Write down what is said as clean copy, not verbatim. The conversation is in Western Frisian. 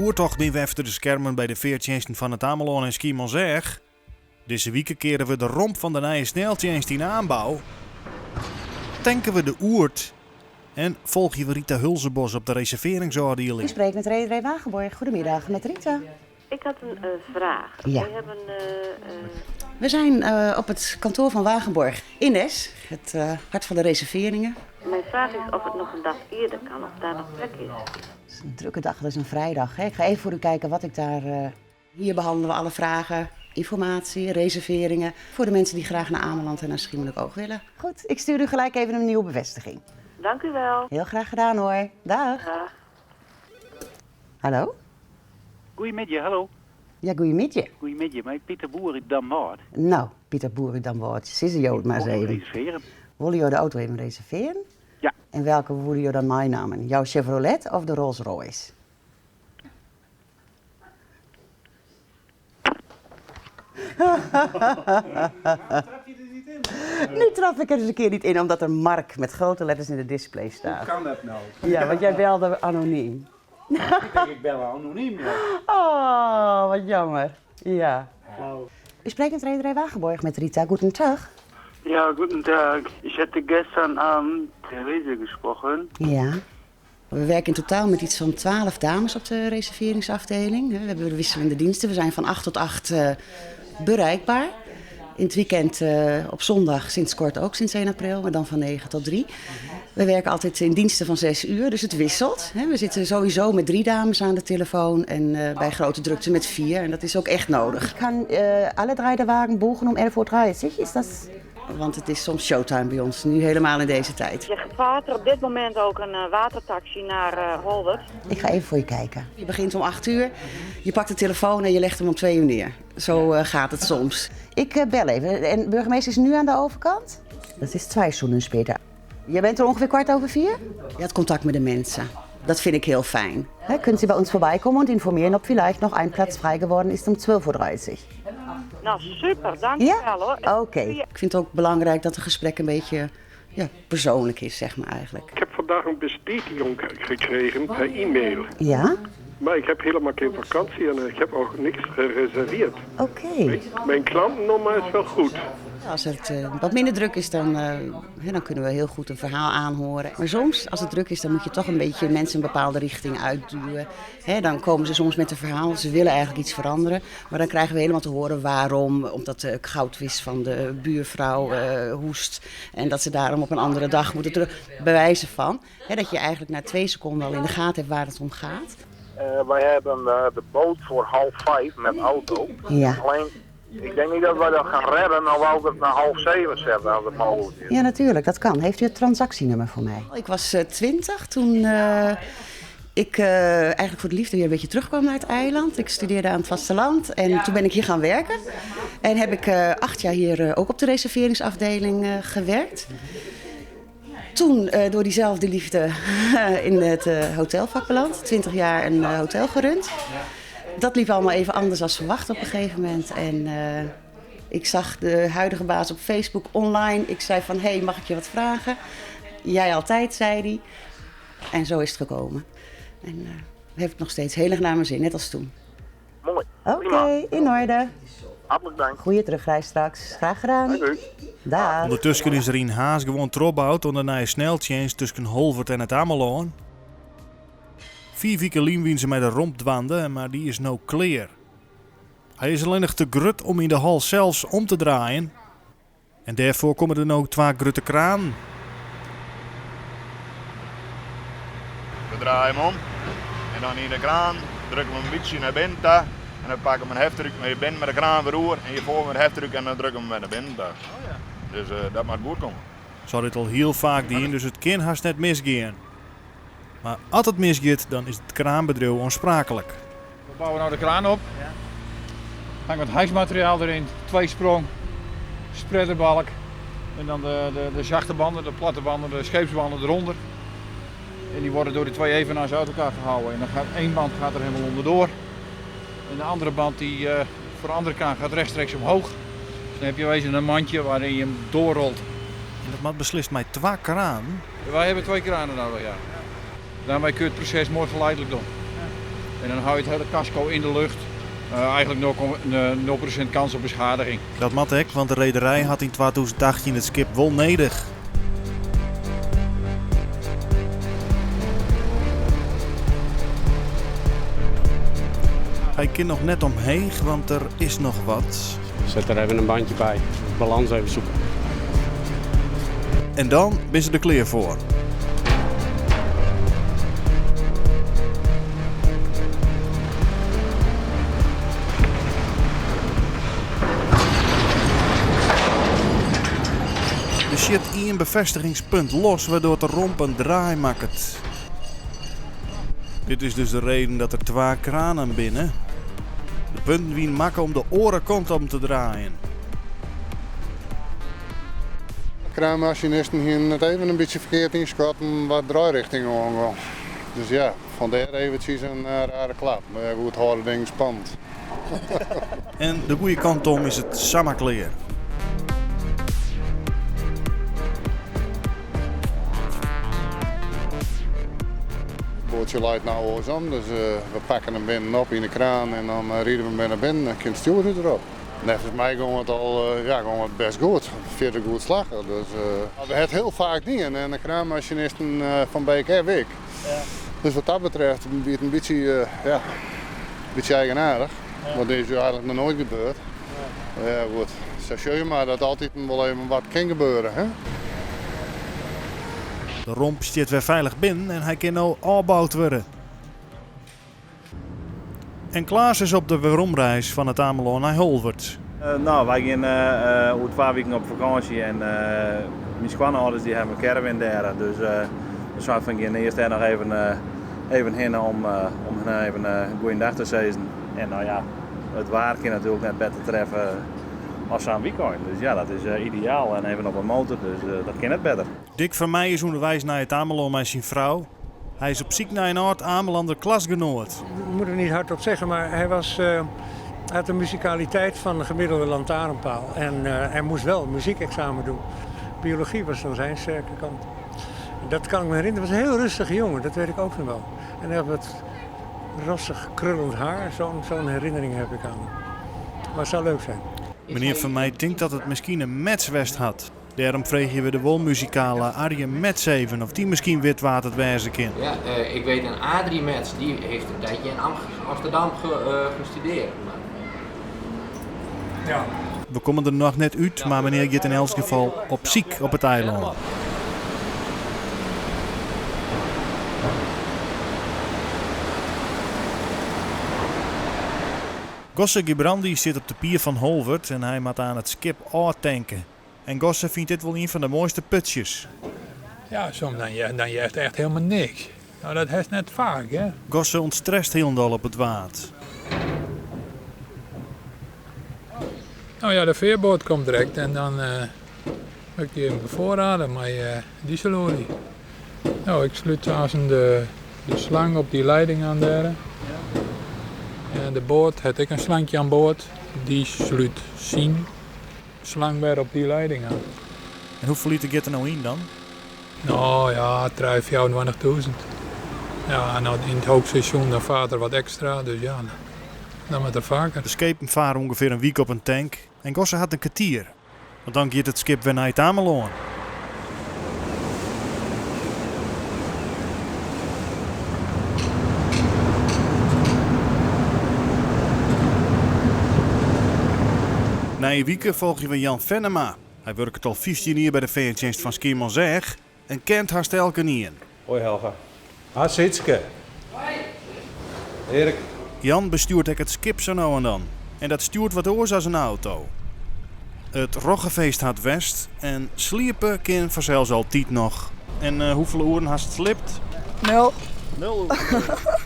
Oertocht binne we efter de skermen by de feartsjinsten fan It Amelân en Skiermûntseach. Dizze wike keare we de romp fan de nije sneltsjinst yn aanbou, tanke we de Oerd en folgje we Rita Hulzebosch op de U reservearringsôfdieling. spreekt met Rederij Wagenborg. Goedemiddag, met Rita. Ik had een uh, vraag. Ja. We hebben, uh, We zijn op het kantoor van Wagenborg in Es, het hart van de reserveringen. Mijn vraag is of het nog een dag eerder kan, of daar nog plek is. Het is een drukke dag, dat is een vrijdag. Hè? Ik ga even voor u kijken wat ik daar. Hier behandelen we alle vragen, informatie, reserveringen. Voor de mensen die graag naar Ameland en naar Schiermonnikoog willen. Goed, ik stuur u gelijk even een nieuwe bevestiging. Dank u wel. Heel graag gedaan hoor. Dag. Dag. Hallo? Goeiemiddei, hallo. Ja, goeiemiddei. Goeiemiddei, mei Pieter Boer út Damwâld. No, Pieter Boer út Damwâld, sizze jo it mar ris even. Reservearje. Wolle jo de auto even reservearje? Ja. En welke wolle jo dan meinammen? Jouw Chevrolet of de Rolls Royce? Nu trap ik er eens een keer niet in, omdat er Mark met grote letters in de display staat. Hoe kan dat nou? Ja, want jij belde anoniem. Ik denk, ik bel anoniem, ja. Oh, wat jammer. Ja. U spreekt met Rederij Wagenborg met Rita. Guten Tag. Ja, guten Tag. Ich hätte gestern Abend Therese gesprochen. Ja. We werken in totaal met iets van 12 dames op de reserveringsafdeling. We hebben wisselende diensten. We zijn van 8 tot 8 bereikbaar. In het weekend op zondag sinds kort ook, sinds 1 april, maar dan van 9 tot 3. We werken altijd in diensten van 6 uur, dus het wisselt. We zitten sowieso met 3 dames aan de telefoon en bij grote drukte met 4. En dat is ook echt nodig. Ik kan alle drie de wagen boeken om 11.30 uur. Is dat... Want het is soms showtime bij ons, nu helemaal in deze tijd. Je vaart er op dit moment ook een watertaxi naar Holwerd. Ik ga even voor je kijken. Je begint om 8 uur, je pakt de telefoon en je legt hem om 2 uur neer. Zo gaat het soms. Ik bel even. En de burgemeester is nu aan de overkant? Dat is 2 stunden später. Je bent er ongeveer 4:15? Je had contact met de mensen. Dat vind ik heel fijn. Hè, kunt u bij ons voorbij komen en informeren of vielleicht nog een plaats vrij geworden is om 12.30 uur? Nou, super, dank je Ja? wel hoor. Oké. Ik vind het ook belangrijk dat een gesprek een beetje, ja, persoonlijk is, zeg maar eigenlijk. Ik heb vandaag een bestätiging gekregen per e-mail. Ja? Maar ik heb helemaal geen vakantie en ik heb ook niks gereserveerd. Oké. Mijn klantnummer is wel goed. Als het wat minder druk is, dan kunnen we heel goed een verhaal aanhoren. Maar soms, als het druk is, dan moet je toch een beetje mensen een bepaalde richting uitduwen. Hè, dan komen ze soms met een verhaal, ze willen eigenlijk iets veranderen. Maar dan krijgen we helemaal te horen waarom. Omdat de goudvis van de buurvrouw hoest. En dat ze daarom op een andere dag moeten terug. Bewijzen van. Hè, dat je eigenlijk na 2 seconden al in de gaten hebt waar het om gaat. Wij hebben de boot voor 4:30 met auto. Ja. Alleen, ik denk niet dat wij dat gaan redden, dan wou ik het naar 6:30 zetten als het mogelijk is. Ja, natuurlijk, dat kan. Heeft u het transactienummer voor mij? Ik was 20 toen ik eigenlijk voor de liefde weer een beetje terugkwam naar het eiland. Ik studeerde aan het vasteland en toen ben ik hier gaan werken. En heb ik 8 jaar hier ook op de reserveringsafdeling gewerkt. Toen door diezelfde liefde in het hotelvak beland. 20 jaar een hotel gerund. Dat liep allemaal even anders dan verwacht op een gegeven moment. En ik zag de huidige baas op Facebook online. Ik zei van, hey, mag ik je wat vragen? Jij altijd, zei hij. En zo is het gekomen. En heeft het nog steeds heel erg naar mijn zin, net als toen. Mooi. Oké, Prima. in orde. Hartelijk dank. Goeie terugreis straks. Graag gedaan. Dank u. Dag. Ondertussen is er in Haas gewoon trobout onder de nieuwe sneltjenst tussen Holwerd en het Amelân. 4 weken lien wien ze met de romp dwanden, maar die is no clear. Hij is alleen nog te grut om in de hal zelfs om te draaien. En daarvoor komen er nou 2 grutte kraan. We draaien hem om en dan in de kraan drukken we hem een beetje naar binnen toe. En dan pakken we een heftruck, maar je bent met de kraan weer oer en je voor met een heftruck en dan drukken we hem weer naar binnen toe. Dus dat moet goed komen. Zou dit al heel vaak dienen, dus het kan haast net misgaan. Maar als het misgaat, dan is het kraanbedrijf onsprakelijk. We bouwen nou de kraan op. Hangt wat hijsmateriaal erin, 2 sprong, spreaderbalk en dan de zachte banden, de platte banden, de scheepsbanden eronder. En die worden door de 2 evenaars uit elkaar gehouden. En dan gaat 1 band gaat er helemaal onderdoor. En de andere band die voor de andere kraan gaat rechtstreeks omhoog. Dus dan heb je wezen een mandje waarin je hem doorrolt. En dat mat beslist mij 2 kraan. Ja, wij hebben 2 kranen nodig, ja. Daarmee kun je het proces mooi geleidelijk doen. En dan hou je het hele casco in de lucht. Eigenlijk 0% kans op beschadiging. Dat moat ek, want de rederij hat yn 2018 it skip wol nedich. Hy kin noch net omheech, want der is noch wat. Zet er even in bandje by. Balans even zoeken. En dan binne se der klear foar. Der sjit ien befêstigingspunt los wêrdoar't de romp in draai makket. Dit is dus de reden dat der twa kranen binne. De punten wiene makke om de oare kant om te draaien. De kraanmasinisten hienen it even in bytsje ferkeard ynskatten wat draairichting oangong. Dus ja, fandêr eventsjes in rare klap. Mar ja, goed, hâlde dingen spannend. En de goede kant om is it samar klear. It boatsje leit no oarsom, dus we pakke him binnen op yn de kraan en dan ride we him wer nei binnen en kin it stjoer derop. Neffens my gong it al ja, gong it best goed. Fierder goed slagge. Dus, we ha it hiel faak dien en de kraanmasinisten fan BKF ek. Dus wat dat betreft wie it in bytsje, ja, in bytsje eigenaardich. Want dit is eigentlik noch noait gebeurd. Ja, goed. Sa sjoch je mar dat altyd wol even wat kin gebeure. Hè? De romp stiet wer feilich binnen en hy kin no ôfboud wurde. En Klaas is op de weromreis fan It Amelân nei Holwert. No, wy gean oer twa wiken op fakânsje en myn skoanâlders dy hawwe in caravan dêr. Dus we seinen fan gean earst dêr noch even, even hinne om, om hun even in goeie dei te sizzen. En no ja, it waar kin natuerlik net better treffe as sa'n wykein. Dus ja, dat is ideaal en even op 'e motor, dus dat kin net better. Dick van Meij is ûnderweis nei It Amelân mei syn frou. Hy is op syk nei in âld Amelander klasgenoat. Ik moet het niet hardop zeggen, maar hij was, uh, had de muzikaliteit van de gemiddelde lantaarnpaal. En uh, hij moest wel muziekexamen doen. Biologie was dan zijn sterke kant. Dat kan ik me herinneren. Het was een heel rustige jongen, dat weet ik ook nog wel. En hij had wat rossig krullend haar. Zo'n zo'n herinnering heb ik aan hem. Maar het zou leuk zijn. Meneer Van Meij tinkt dat it miskien in match west hat. Dêrom freegje we de wol muzikale Arjen Metz even oft dy miskien wit wa't it wêze kin. Ja, uh, ik weet een Adrie Metz, die heeft een tijdje in Amsterdam ge, uh, gestudeerd. Maar... Ja. We komme der noch net út, mar menear giet yn elts gefal op syk op it eilân. Gosse Gerbrandy sit op de pier fan Holwert en hy moat aan it skip ôftanke. En Gosse fynt dit wol ien fan de moaiste putsjes. Ja, soms dan, dan hearst echt hielendal niks. No, dat hast net faak, hè? Gosse ûntstrest hielendal op it Waad. No ja, de fearboat komt direkt en dan uh, moat ik dy even befoarrade mei uh, dieselolie. No, ik slút aanst de, de slang op dy leiding oan dêr. En de boat hat ek in slankje oan board. Dy slút syn slang wer op dy leiding oan. En hoefolle liter giet der no yn dan? No ja, trije, 24.000. Ja, en yn it heechseizoen dan fart der wat ekstra, dus ja, dan moat er faker. De skepen farre ûngefear in wike op in tank en Gosse hat in kertier. Want dan giet it skip wer nei It Amelân. Nije wike folgje we Jan Fennema. Hy wurket al 15 jier by de feartsjinst fan Skiermûntseach en kent hast elkenien. Hoi Helga. Ha Sietske. Hoi. Erik. Jan bestjoert ek it skip sa no en dan. En dat stjoert wat oars as in auto. It Roggefeest hat west en sliepe kin fansels altyd noch. En hoefolle oeren hast sliept? Nul. Nul oeren.